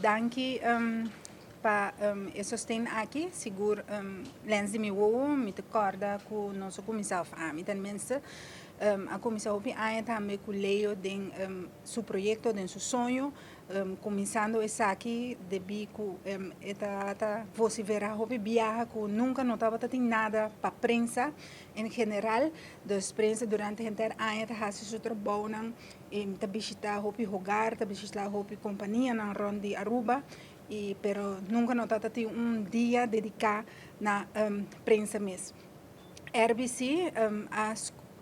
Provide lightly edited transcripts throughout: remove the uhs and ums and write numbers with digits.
Danki pa e sosten aki. Sigur Lens di mi wowo, mi ta corda cu nos a cuminsa, of ami tenminste, a cuminsa hopi aña tambe cu Leo den su proyecto, den su soño. Cuminsando esaki debí cu e ta vocifera hopi biaha cu nunca no tabata tin nada pa prensa en general. Dus prensa durante henter aña ta haci su trabounan y ta bishita hopi hogar, ta bishita hopi companianan rond di Aruba y pero nunca no tabata tin un dia dedica na prensa mes. RBC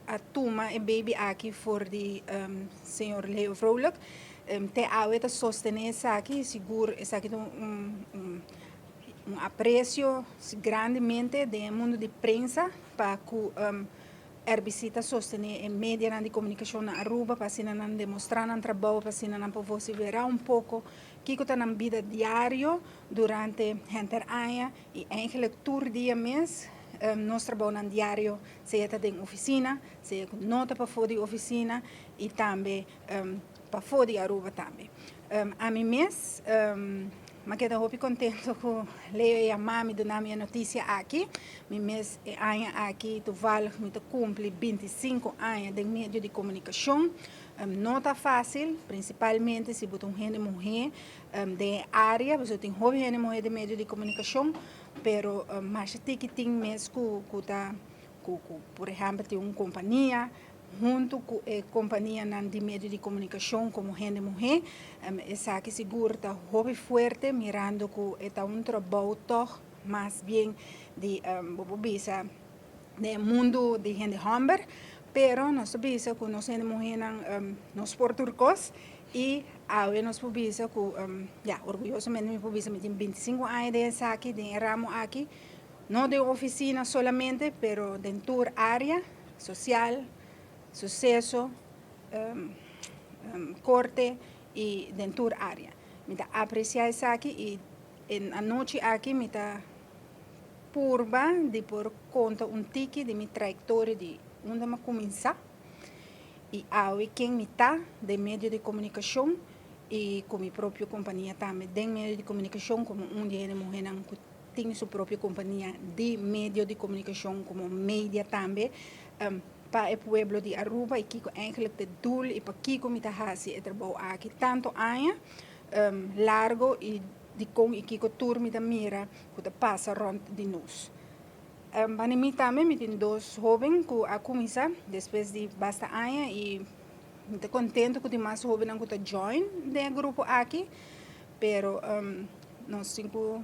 a tuma e baby aki for di señor Leo Vrolijk. Te awe ta sostene esaki y sigur esaki ta un aprecio grandemente den e mundo di prensa pa cu RBC ta sostene e medianan di comunicacion na Aruba pa asina nan demostra nan trabou, pa asina nan por vocifera un poco kico ta nan bida diario durante henter aña y eigenlijk tur dia mes nos trabounan diario sea ta den oficina, sea cu no ta pafó di oficina y tambe pafó di Aruba tambe. Ami mes m'a keda hopi contento cu Leo a yama mi duna mi e noticia aki. Mi mes e aña aki toevallig mi ta cumpli 25 aña den medio di comunicacion. No ta facil, principalmente si bo ta un hende muhe den e area, pasobra tin hopi hende muhe den medio di comunicacion, pero masha tiki tin mes cu ta cu por ehempel tin un compania hunto cu e companianan di medio di comunicacion como hende muhe. Esaki sigur ta hopi fuerte mirando cu e ta un trabou toch mas bien di bo por bisa den e mundo di hende homber, pero nos ta bisa cu nos hende muhenan nos por tur cos y awe nos por bisa cu ya orguyosamente mi por bisa mi tin 25 aña den esaki den e ramo aki, no den oficina solamente pero den tur area social, suceso, corte y den tur area. Mi ta aprecia esaki y e anochi aki mi ta purba di por conta un tiki di mi trayectoria di unda mi a cuminsa y awe ken mi ta den medio di comunicacion y cu mi propio compania tambe den medio di comunicacion como un di hende muhernan cu tin su propio compania di medio di comunicacion como media tambe pa e pueblo di Aruba y kico eigenlijk ta e doel y pakico mi ta haci e trabou aki tanto aña largo y dicon y kico tur mi ta mira cu ta pasa rond di nos. Bani mi tambe mi tin dos hoben cu a cuminsa despues di basta aña y mi ta contento cu tin mas hobennan cu ta join den e grupo aki, pero nos tin cu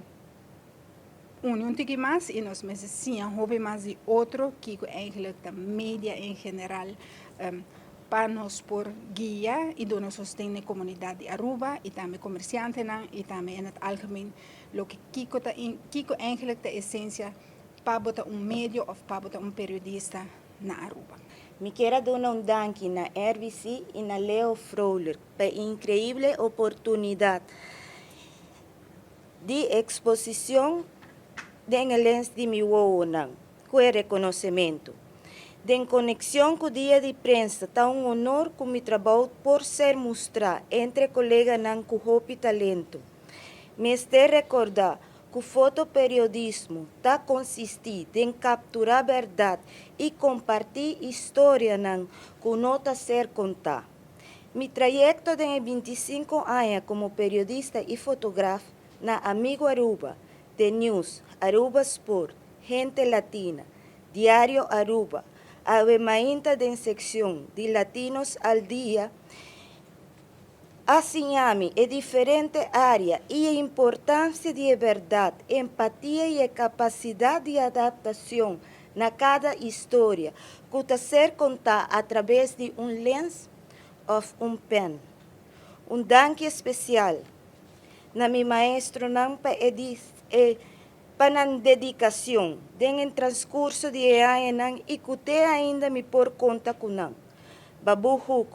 uni un tiki mas y nos mester siña hopi mas di otro kico eigenlijk ta media en general pa nos por guia y duna sosten na e comunidad di Aruba y tambe comerciantenan y tambe en het algemeen loke kico ta kico eigenlijk ta esencia pa bo ta un medio of pa bo ta un periodista na Aruba. Mi kier a duna un danki na RBC y na Leo Vrolijk pa e increible oportunidad di exposicion den e lens di mi wowonan cu e reconocemento. Den conexion cu Dia di Prensa ta un honor cu mi trabou por ser mustra entre coleganan cu hopi talento. Mester recorda cu fotoperiodismo ta consisti den captura berdad y comparti historianan cu no ta ser conta. Mi trayecto den e 25 aña como periodista y fotograf na Amigo Aruba, The News, Aruba Sport, Gente Latina, Diario Aruba, Awe Mainta den seccion di Latinos al Dia, a siña mi e diferente area y e importancia di e berdad, empatia y e capacidad di adaptacion na cada historia cu ta ser conta a traves di un lens of un pen. Un danki especial na mi maestronan pa e e pa nan dedicacion den e transcurso di e añanan y cu te ainda mi por conta cu nan. Babu Hoek,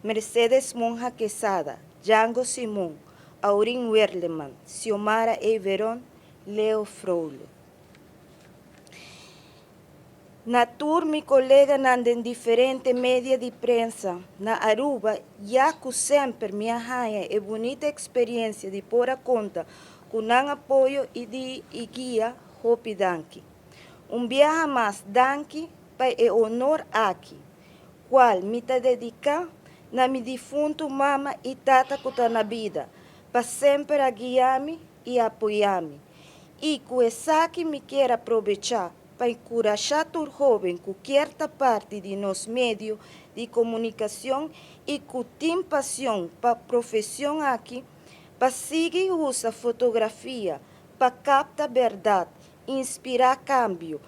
Mercedes Monja Quesada, Django Simon, Aurin Werleman, Xiomara E. Veron, Leo Vrolijk. Na tur mi coleganan den diferente media di prensa na Aruba, ya cu semper mi a haya e bunita experiencia di por a conta cu nan apoyo y di y guia, hopi danki. Un biaha mas danki pa e honor aki, cual mi ta dedica na mi difunto mama y tata cu ta na bida, pa semper a guia mi y apoya mi. Y cu esaki mi kier aprobecha pa encurasha tur hoben cu kier ta parti di nos medio di comunicacion y cu tin pasion pa profesion aki, pa sigui usa fotografia pa capta berdad, inspira cambio.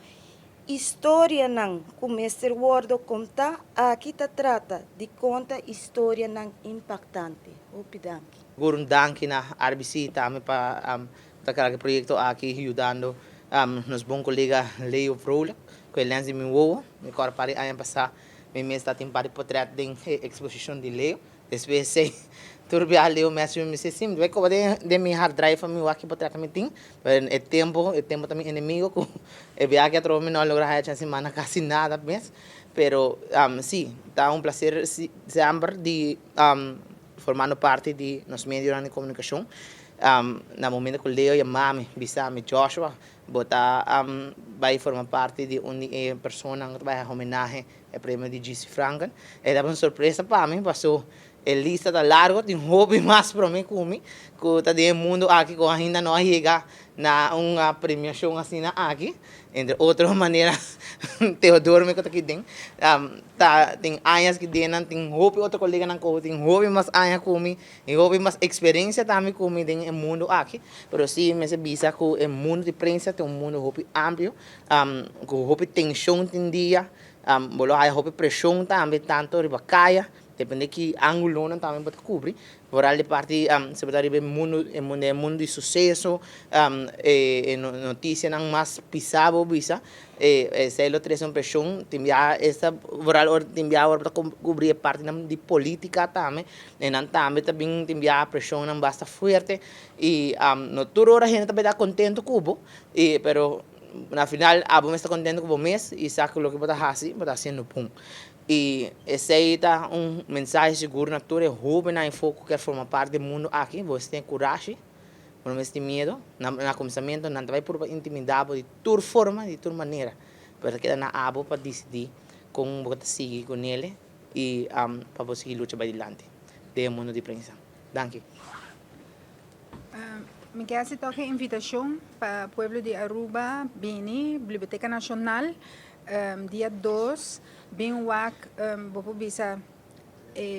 Historianan cu mester wordo conta, aki ta trata di conta historianan impactante. Hopi danki. Gurun danki na RBC tambe pa e proyecto aki yudando nos bon colega Leo Vrolijk, cu e Lens di Mi Wowo. Mi ta corda pa aña pasa, mi mes tabatin pa portret den exposicion di Leo. Despues, sei, tur bia Leo mes mi si sim, bay como den mi hard drive mi wak ki portret mi tin. Pero e tempo ta mi enemigo, cu e bia cu atrobe mi no logra haya semana casi nada mes. Pero si, ta un placer semper di formando parti di nos medio di comunicacion. Na momento cu Leo yama mi, bisa mi, "Joshua, bo ta bay forma parti di un persona cu bay homenahe e premio di GC Franken." E ta un sorpresa pa mi, paso e lista ta largo, tin hopi mas pa mi cu mi, cu ta den mundo aki cu ainda no a yega na un premiacion asina aki. Entre otro manera, Theodoro mi cu ta aki den. Ta tin aña cu den, tin hopi otro coleganan cu tin hopi mas aña cu mi, y hopi mas experiencia tambe cu mi den mundo aki. Pero si, mi bisa cu e mundo di prensa ta un mundo hopi amplio, cu hopi tension tin dia, bo haya hopi presion tambe, tanto riba caya, depende ki angulo nan tambe bo ta cubri. Vooral di parti se bo ta riba e mundo di suceso e noticianan mas pisa, bo bisa, e esey lo trece un presion. Tin bia esta vooral ora tin bia ora bo ta cubri e parti nan di politica tambe, e nan tambe ta bin tin bia presion nan basta fuerte y no tur ora hende ta beda contento cu bo, y pero na final abo mes ta contento cu bo mes y sa cu loke bo ta haci, bo ta haciendo bon. Y esey ta un mensahe sigur na tur e hobennan afo cu kier forma parti di e mundo aki: bo tin corashi, bo no tin miedo. Na cuminsamento nan ta bay purba intimida bo di tur forma, di tur manera, pero keda na abo pa dicidi con bo ta sigui cu ne y pa bo sigui lucha bay dilanti den mundo di prensa. Danki. Mi kier toca invitacion pa pueblo di Aruba bini Biblioteca Nacional dia 2, bin wak bo por bisa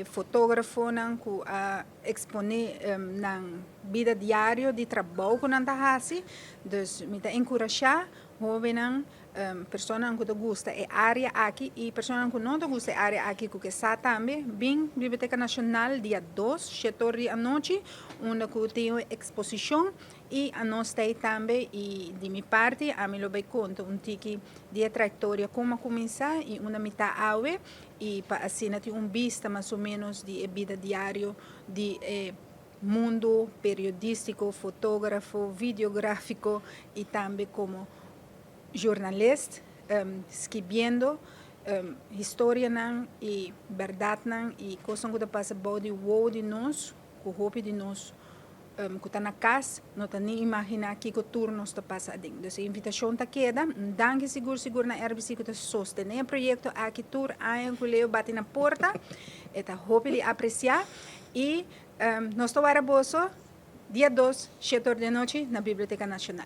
fotografonan cu a expone nan bida diario di trabou cu nan ta haci. Dus mi ta encurasha hobennan, personanan cu ta gusta e area aki y personanan cu no ta gusta e area aki cu kier sa tambe, bin Biblioteca Nacional dia 2, 7'or di anochi, unda cu tin un exposicion y nos ta tambe. Y di mi parti, ami lo bay conta un tiki di trayectoria, con a cuminsa y unda mi ta awe, y pa asina tin un bista mas o menos di bida diario di mundo periodistico, fotografo, videografico y tambe como jornalista, skirbiendo historianan y berdadnan y cosnan cu ta pasa bou di wowo di nos, cu hopi di nos cu ta na cas no ta ni imagina kico tur nos ta pasa aden. Dus e invitacion ta keda. Danki sigur sigur na RBC cu ta sostene e proyecto aki tur aña cu Leo bati na porta. E ta hopi di aprecia. Y nos ta warda boso dia 2, 7'or di anochi na Biblioteca Nacional.